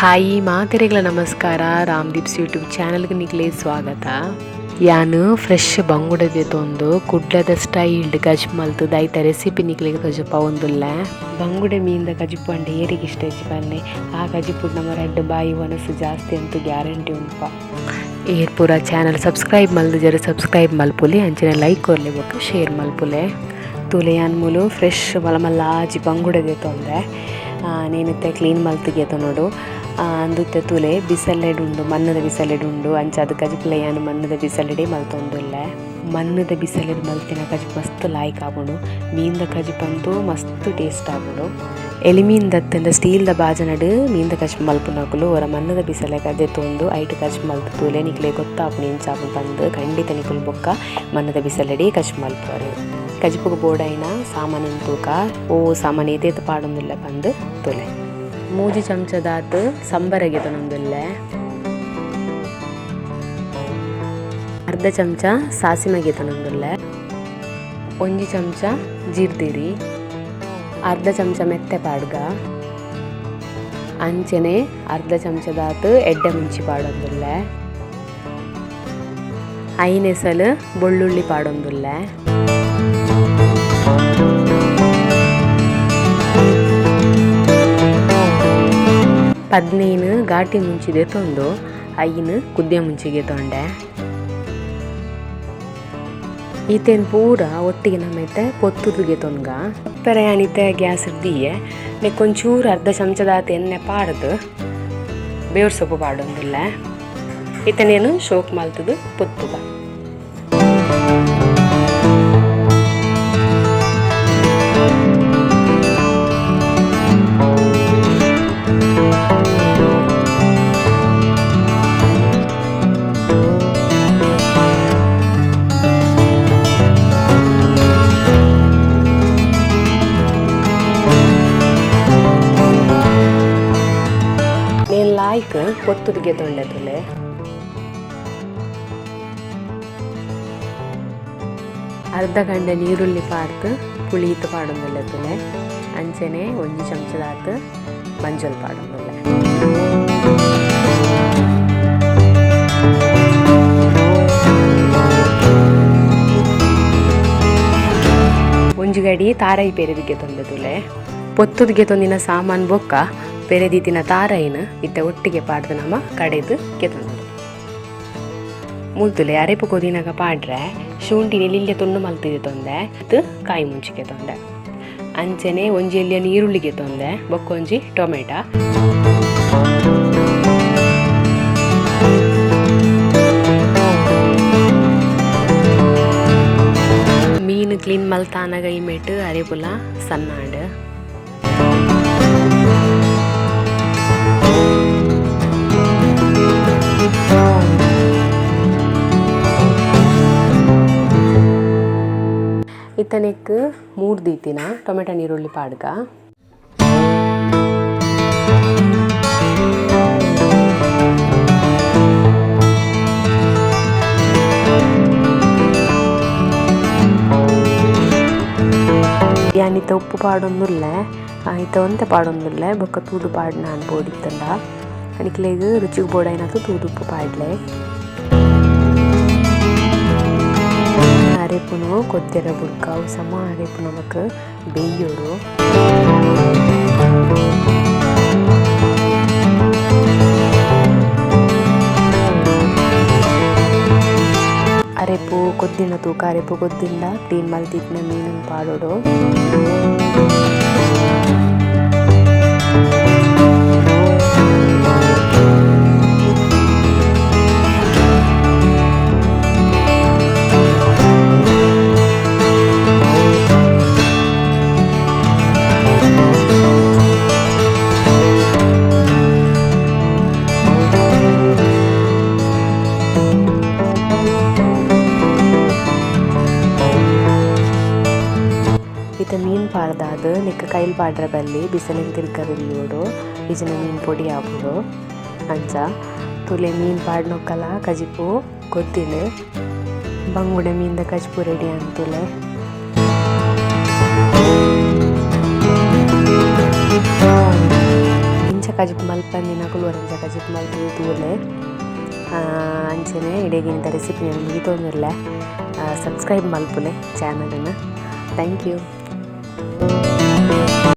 Hi ಮಾತೆರೆಗ್ಲ ನಮಸ್ಕಾರ. ರಾಮದೀಪ್ಸ್ YouTube ಚಾನಲ್ಗೆ ನಿಕ್ಲೆ ಸ್ವಾಗತ. ಯಾನ್ ಫ್ರೆಶ್ ಬಂಗುಡೆ ದೆತೊಂದು ಕುಡ್ಲದ ಸ್ಟೈಲ್ಡ್ ಕಜಿಪು ಮಲ್ತುದು ಐತ ರೆಸಿಪಿ ನಿಕ್ಲೆಗ್ ತೋಜಪಾವೊಂದುಲ್ಲೆ. ಬಂಗುಡೆ ಮೀನ್ದ ಕಜಿಪು ಪಂಡ ಏರೆಗ್ ಇಷ್ಟ ಇಜ್ಜಿ ಪನ್ನೆ. ಆ ಕಜಿಪುಡ್ ನಮ ರಡ್ಡ್ ಬಾಯಿ ವನಸು ಜಾಸ್ತಿ ಅಂತೂ ಗ್ಯಾರಂಟಿ ಉಂಪ. ಏರ್ ಪೂರ ಚಾನಲ್ ಸಬ್ಸ್ಕ್ರೈಬ್ ಮಲ್ದುಜರ್ ಸಬ್ಸ್ಕ್ರೈಬ್ ಮಲ್ಪುಲೆ, ಅಂಚನೆ ಲೈಕ್ ಕೊರ್ಲೆ ಬೊಕ ಶೇರ್ ಮಲ್ಪುಲೆ. ತೂಲೆ ಯಾನ್ ಮೂಲು ಫ್ರೆಶ್ ಮಲ್ಲ ಮಲ್ಲ ಆಜಿ ಬಂಗುಡೆ ದೆತೊಂದೆ. ನೇನಿತ್ತೆ ಕ್ಲೀನ್ ಮಲ್ತ್ ಗೆತೊನೊಡು. ಅಂದುತ್ತೆ ತೂಲೆ ಬಿಸಲೆಡ್ ಉಂಡು, ಮಣ್ಣದ ಬಿಸಲೆಡ್ ಉಂಡು. ಅಂಚಾದ್ ಕಜಿಪುಲ ಯಾನ್ ಮಣ್ಣದ ಬಿಸಲೆಡೇ ಮಲ್ತೊಂದುಲ್ಲೆ. ಮಣ್ಣದ ಬಿಸಲೆಡ್ ಮಲ್ತಿನ ಕಜಿಪು ಮಸ್ತ್ ಲಾಯ್ಕ್ ಆಪುಂಡು. ಮೀನ್ದ ಕಜಿಪಂತೂ ಮಸ್ತ್ ಟೇಸ್ಟ್ ಆಪುಂಡು. ಎಲಿ ಮೀನ್ ದತ್ತಂಡ ಸ್ಟೀಲ್ದ ಬಾಜನಡ್ ಮೀನ್ದ ಕಜಿಪು ಮಲ್ಪುನಕುಲು ಒರ ಮಣ್ಣದ ಬಿಸಲೆ ದೆತೊಂದು ಐಟ್ ಕಜಿಪು ಮಲ್ತ್ ತೂಲೆ, ನಿಕ್ಲೆ ಗೊತ್ತಾಪುಂಡು ಎಂಚ ಆಪುಂಡು ಪಂದ್. ಖಂಡಿತ ನಿಕುಲು ಬೊಕ್ಕ ಮಣ್ಣದ ಬಿಸಲೆಡೇ ಕಜಿಪು ಮಲ್ಪುವರು. ಕಜಿಪುಗು ಬೋಡಾಯಿನ ಸಾಮಾನುನ್ ತೂಕ ಓ ಸಾಮಾನು ಏತೇತ್ ಪಾಡೊಂದುಲ್ಲೆ ಪಂದ್ ತೂಲೆ. 3 ಚಮಚದಾತ್ ಸಂಬರಗೆ ಗೆತೊನೊಂದುಲ್ಲೆ. ಅರ್ಧ ಚಮಚ ಸಾಸಿಮೆ ಗೆತೊನೊಂದುಲ್ಲೆ. 1 ಚಮಚ ಜೀರ್ದಿರಿ, ಅರ್ಧ ಚಮಚ ಮೆತ್ತೆ ಪಾಡ್ಗ, ಅಂಚನೆ ಅರ್ಧ ಚಮಚದಾತ್ ಎಡ್ಡೆ ಮುಂಚಿ ಪಾಡೊಂದುಲ್ಲೆ. 5 ಎಸಲು ಬೆಳ್ಳುಳ್ಳಿ ಪಾಡೊಂದುಲ್ಲೆ. 15 ಘಾಟಿ ಮುಂಚಿ ದೆತೊಂದು 5 ಕುದ್ಯ ಮುಂಚಿಗೆ ತೊಂಡೆ. ಈತೇನ್ ಪೂರ ಒಟ್ಟಿಗೆ ನಮೈತೆ ಪೊತ್ತುದು ಗೆತೊನ್ಗ. ಪೆರೆಯಾನಿತೆ ಗ್ಯಾಸ್ ದೀಯೆ ನೆಕ್ಕೊಂಚೂರು ಅರ್ಧ ಚಮಚದಾತ್ ಎಣ್ಣೆ ಪಾಡ್ದು ಬೇವ್ರ ಸೊಪ್ಪು ಪಾಡೊಂದುಲ್ಲೆ. ಇತ್ತನೇನು ಶೋಕ್ ಮಲ್ತುದು ಪೊತ್ತುಗ. ಲಾಯ್ಕ್ ಪೊತ್ತುದಿಗೆ ತೊಂಡೆ ತುಲೆ. ಅರ್ಧ ಗಂಟೆ ನೀರುಳ್ಳಿ ಪಾಡ್ದು ಪುಳಿಯಿತ್ತು ಪಾಡೊಂದುಲ್ಲೆ ತುಲೆ. ಅಂಚನೆ 1 ಚಮಚದಾತ್ ಮಂಜಲ್ ಪಾಡೊಂದುಲ್ಲೆ. ಒಂಜಿ ಗಡಿ ತಾರಾಯಿ ಪೆರೆದಿಗೆ ತೊಂದೆ ತುಲೆ. ಪೊತ್ತುದಿಗೆ ತೊಂದಿನ ಸಾಮಾನು ಬೊಕ್ಕ ಪೆರೆದಿತ್ತಿನ ತಾರೈನ್ ಇತ್ತೆ ಒಟ್ಟಿಗೆ ಪಾಡ್ದು ನಮ ಕಡೆದು ಕೆತೊನೊಡು. ಮುಲ್ತುಲೆ ಅರೆಪು ಕೊದಿನಗ ಪಾಡ್ರೆ ಶುಂಠಿನಿ ಲಿಲ್ಯ ತುಂಡು ಮಲ್ತಿದೆ ತೊಂದೆ, ಇದು ಕಾಯಿ ಮುಂಚಿಗೆ ತೊಂದೆ. ಅಂಚನೆ ಒಂಜಿ ಎಲ್ಯ ನೀರುಳ್ಳಿಗೆ ತೊಂದೆ, ಬೊಕ್ಕೊಂಜಿ ಟೊಮೆಟೊ. ಮೀನು ಕ್ಲೀನ್ ಮಲ್ತಾನಗ ಇಮೇಟ್ ಅರೆಪುಲ ಸನ್ನಾಂಡ್. ಇತ್ತನೆಕ್ ಮೂರು ದೀತಿನ ಟೊಮೆಟೊ ನೀರುಳ್ಳಿ ಪಾಡ್ಗ. ಯಾನಿತ ಉಪ್ಪು ಪಾಡೊಂದುಲ್ಲೆ, ಇತ್ತ ಒಂತೆ ಪಾಡೊಂದುಲ್ಲೆ, ಬೊಕ್ಕ ತೂದು ಪಾಡ್ ನಾನ್ ಬೋಡಿತ್ತಂಡ. ನಿಕ್ಲೆಗ್ ರುಚಿಗ್ ಬೋಡಾಯಿನತ್ ತೂದು ಉಪ್ಪು ಪಾಡ್ಲೆ. ಅರೆಪುನು ಕೊದ್ದೆರ ಬುಡ್ಕ ಅವು ಸಮ ಅರೆಪು ನಮಕ್ ಬೇಯೋಡು. ಅರೆಪು ಕೊದ್ದಿನ ತೂಕ, ಅರೆಪು ಕೊದ್ದಿಂಡ ಕ್ಲೀನ್ ಮಲ್ತಿತ್ತಿನ ಮೀನುನ್ ಪಾಡೊಡು. ಇತ್ತೆ ಮೀನ್ ಪಾಡ್ದಾದ್ ನೆಕ್ಕ್ ಕೈಲ್ ಪಾಡ್ರೆ ಬಲ್ಲಿ, ಬಿಸಲೆನ್ ತಿರ್ಗದ್ ದೀವೊಡು, ಇಜ್ಜಿಂಡ ಮೀನ್ ಪೊಡಿ ಆಪುಂಡು. ಅಂಚ ತೂಲೆ ಮೀನ್ ಪಾಡ್ನೊಕ್ಕಲ ಕಜಿಪು ಕೊದ್ದಿನ. ಬಂಗುಡೆ ಮೀನ್ದ ಕಜಿಪು ರೆಡಿ ಆಂಡ್ ತೂಲೆ. ಇಂಚ ಕಜಿಪು ಮಲ್ಪಂದಿನಕುಲು ಒರಿಂಚ ಕಜಿಪು ಮಲ್ತುದು ತೂಲೆ. ಅಂಚನೆ ಇಡೆಗಿಂತ ರೆಸಿಪಿ ಮುಗಿತೊಂದುಲ್ಲೆ. ಸಬ್ಸ್ಕ್ರೈಬ್ ಮಲ್ಪುಲೆ ಚಾನಲ್ನ. Thank you.